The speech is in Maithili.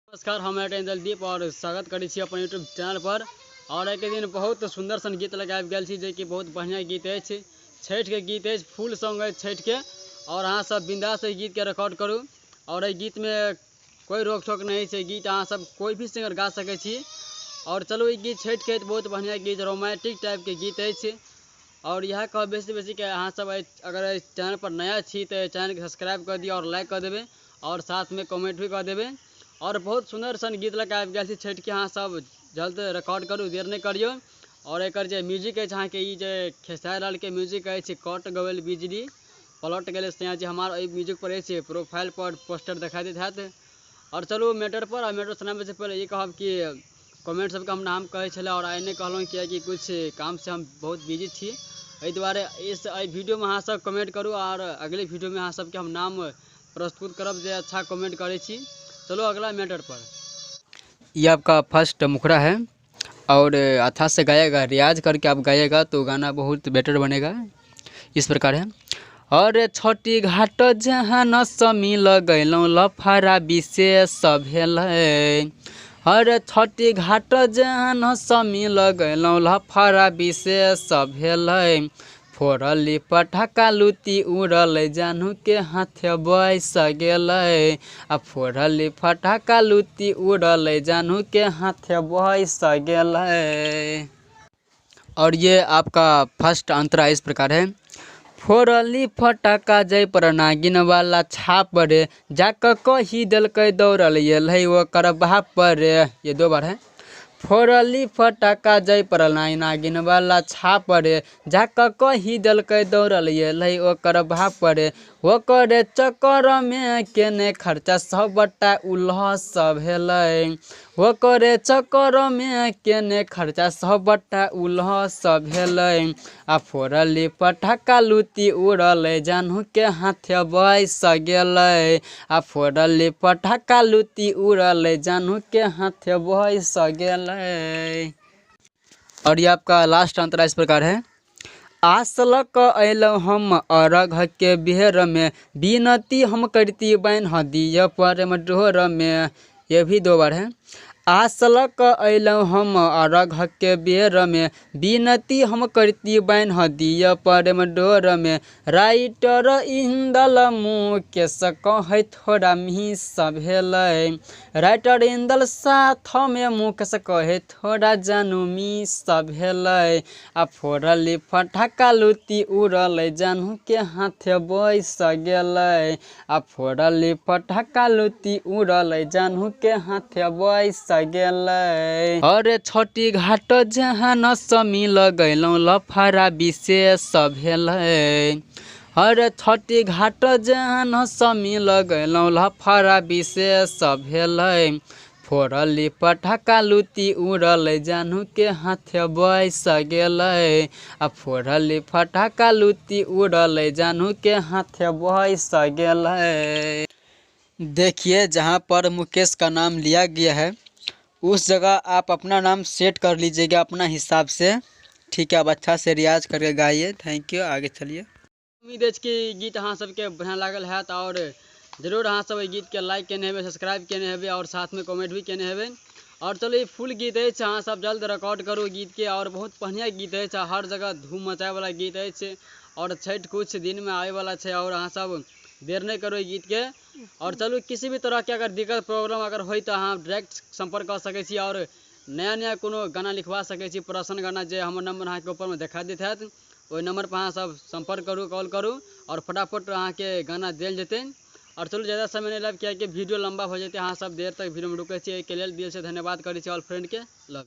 नमस्कार, हम दीप और स्वागत करै छी अपन यूट्यूब चैनल पर। और एक दिन बहुत सुंदर सन गीत लग आबि गेल छी, जे कि बहुत बढ़िया गीत अछि, छठि के गीत अछि, फुल सॉन्ग अछि छठि के। और अहाँ सब बिंदास एहि गीत के रिकॉर्ड करू और एहि गीत में कोई रोक टोक नहीं छै, गीत अहाँ सब कोई भी सिंगर गा सकै छी। और चलू ई गीत छठि के बहुत बढ़िया गीत, रोमांटिक टाइप के गीत अछि। और इएह कहब बेसी बेसी कि अहाँ सब अगर एहि चैनल पर नया छी तऽ चैनल के सब्सक्राइब कऽ दियौ और लाइक कऽ देबै और साथ में कमेंट भी कऽ देबै। और बहुत सुंदर सन गीत लऽ कऽ आबि गेल छी छठि के, अहाँ सब जल्द रिकॉर्ड करू, देर नहि करियौ। और एकर जे म्यूजिक अछि अहाँके, ई जे खेसारी लाल के म्यूजिक अछि, कट गबेल बिजली पलट गेलै सैया जी हमार, एहि म्यूजिक पर अछि, प्रोफाइल पर पोस्टर देखाइ दैत हैत। और चलू मैटर पर, और मैटर सुनाबै से पहिले ई कहब कि कमेंट सबके हम नाम कहै छलै और आइ नहि कहलहुँ कियाकि कुछ काम से हम बहुत बिजी छी, एहि दुआरे एहि वीडियोमे अहाँ सब कमेंट करू और अगले वीडियोमे अहाँ सबके हम नाम प्रस्तुत करब जे अच्छा कमेंट करै छी। चलो अगला मैटर पर। ये आपका फर्स्ट मुखड़ा है और अच्छा से गाएगा, रियाज करके आप गाइएगा तो गाना बहुत बेटर बनेगा। इस प्रकार है। और छठी घाट जहाँ न समी लगैलहुँ लफड़ा विशेष भेलै। और छठी घाट जहाँ न समी लगैलहुँ लफड़ा विशेष भेलै। फोड़ली पटाखा लुती उड़ल जानू के हाथे बैस गेलै। आ फोड़ली पटाखा लुती उड़ल जानू के हाथे बैस गेलै। और ये आपका फर्स्ट अंतरा इस प्रकार है। फोड़ली फटाका जय पर नागिन वाला छाप रे, जाक कही देलकै दौड़ल एलै ओकर बाप रे। ये दो बार है। फोड़ली फटाका जय पर नागिन वाला छाप रे, जाक कही देलकै दौड़ल एलै ओकर बाप रे। ओकर चक्कर में केने खर्चा सबटा उल्लस भेलै। ओकर चक्कर में केने खर्चा सबटा उल्लस भेलै। आ फोड़ली पटाखा लुती उड़ल जानू के हाथे बैस गेलै। आ फोड़ली पटाखा लुती उड़ल जानू के हाथे बैस गेलै। और ये आपका लास्ट अंतरा इस प्रकार है। आस लऽ कऽ अयलहुँ हम अरघ के बेर में, विनती हम करती बान्हि दिअ प्रेम डोर में। ये भी दो बार है। आस लऽ कऽ अयलहुँ हम अरघ के बेर में, विनती हम करती बान्हि दिअ प्रेम डोर में। राइटर इंदल मुकेश कहै थोड़ा मिस भेलै। राइटर इंदल साथ में मुकेश कहै थोड़ा जानू मिस भेलै। आ फोड़ली फटाका लुती उड़ल जानू के हाथे बैस गेलै। आ फोड़ली फटाका लुती उड़ल जानू के हाथे बैस गेलै। और छठी घाट जहाँ न समी लगैलहुँ लफड़ा विशेष भेलै। और छठी घाट जहाँ न समी लगैलहुँ लफड़ा विशेष भेलै। फोड़ली पटाखा लुती उड़ल जानू के हाथे बैस गेलै। आ फोड़ली फटाका लुती उड़ल जानू के हाथे बैस गेलै। देखिए जहाँ पर मुकेश का नाम लिया गया है उस जगह आप अपना नाम सेट कर लीजिएगा अपना हिसाब से, ठीक है। आप अच्छा से रियाज करके गाइए। Thank you. आगे चलिए। उम्मीद अछि कि गीत अहाँ सबके बढ़िया लागल हैत और जरूर अहाँ सब एहि गीत के लाइक केने हेबै, सब्सक्राइब केने हेबै और साथ में कमेंट भी केने हेबै। और चलू ई फुल गीत अछि, अहाँ सब जल्द रिकॉर्ड करू गीत के। और बहुत बढ़िया गीत अछि, हर जगह धूम मचाए वाला गीत अछि। और छठि कुछ दिन में आबे वाला छै और अहाँ सब देर नहीं करू गीत के। और चलू किसी भी तरह के अगर दिक्कत प्रॉब्लम अगर होय तऽ अहाँ डायरेक्ट संपर्क कऽ सकै छी और नया नया कोनो गाना लिखवा सकै छी, प्रसन्न गाना, जे हमर नंबर अहाँके ऊपर में देखा दैत हैत, ओहि नंबर पर अहाँ सब संपर्क करू, कॉल करू और फटाफट अहाँके गाना देल जेतै। और चलू ज़्यादा समय नहीं लेब कियाकि वीडियो लंबा हो जेतै, अहाँ सब देर तक वीडियो में रुकै छी, एहिके लेल दिल से धन्यवाद करै छी ऑल फ्रेंड के। लव।